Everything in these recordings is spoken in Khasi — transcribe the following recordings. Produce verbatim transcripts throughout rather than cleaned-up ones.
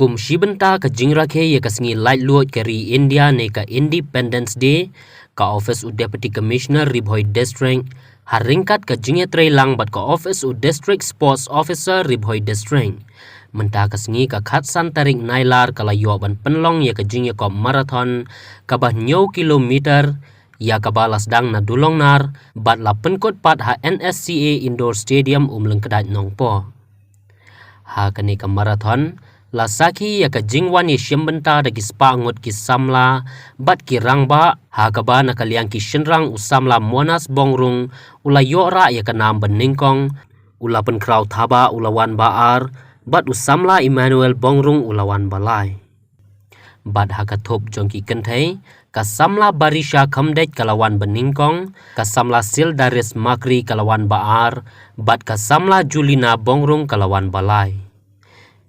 Kum shi bynta ka jingrakhe ïa ka sngi laitluid ka ri India ne ka Independence Day, ka office u Deputy Commissioner Ri Bhoi District, ha ryngkat ka jingïatreilang bad ka office u District Sports Officer Ri Bhoi District, mynta ka sngi ka khatsan tarik Nailar ka la ïoh ban pynlong ïa ka jingïakop marathon kaba hynñiew kilometer, ïa kaba la sdang na Dulongnar bad la pynkut pat ha N S C A Indoor Stadium Umlyngkdait Nongpoh. Ha kane ka marathon, la sakhi ïa ka jingwan ïashim bynta da ki spah ngut ki samla bad ki rangbah, ha kaba na ka liang ki shynrang u samla Monas Bongrung u la ïoh rah ïa ka nam banyngkong, u la pynkhraw thaba u la wan ba ar, bad u samla Emmanuel Bongrung u la wan ba lai. Bad ha ka thup jong ki kynthei, ka samla Barisha Khamdeit ka la wan banyngkong, ka samla Sildaris Makri ka la wan ba ar, bad ka samla Julina Bongrung ka la wan ba lai.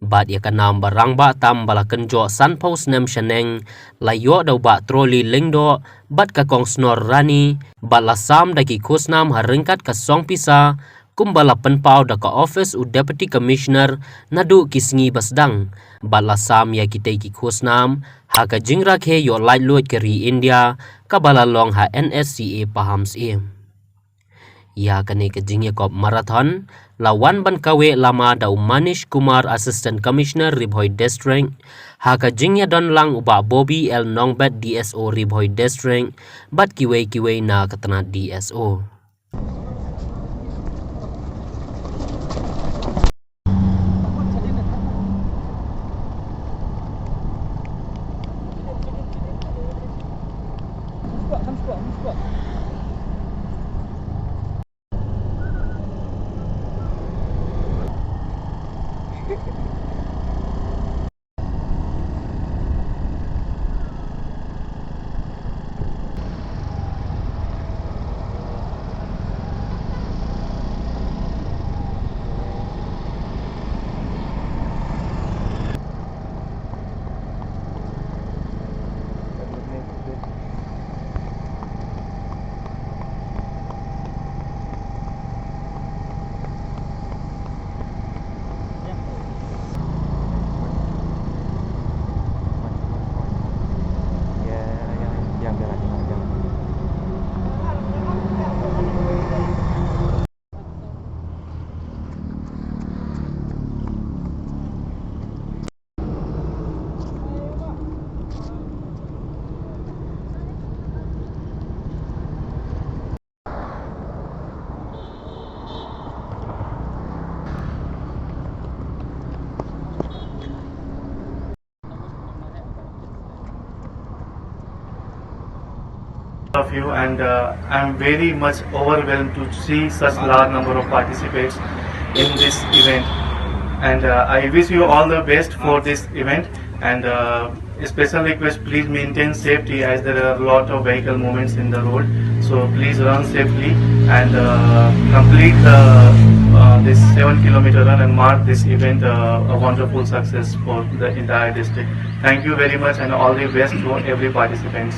Bad ïa ka nam ba rangbah tam ba la kynjoh sanphew snem shaneng, la ïoh da u Bah Troli Lyngdoh bad ka Kongsnor Rani, bad la sam da ki khusnam ha ryngkat ka song pisa, kumba la pynpaw da ka office u Deputy Commissioner naduh ki sngi ba sdang, bad la sam ïa kitei ki khusnam ha ka jingrakhe ïoh laitluid ka ri India kaba la long ha N S C A Pahamsyiem. Ïa kane ka jingïakop marathon la wan ban kaweh lama da u Manish Kumar, Assistant Commissioner Ri Bhoi District, ha ka jingïadon lang u Bah Bobby L Nongbet, D S O Ri Bhoi District, bad kiwei kiwei na ka tnat D S O. Of you, and uh, I'm very much overwhelmed to see such large number of participants in this event, and uh, I wish you all the best for this event, and uh, a special request, please maintain safety as there are a lot of vehicle movements in the road, so please run safely and uh, complete the uh, this seven kilometer run and mark this event uh, a wonderful success for the entire district. Thank you very much and all the best for every participant.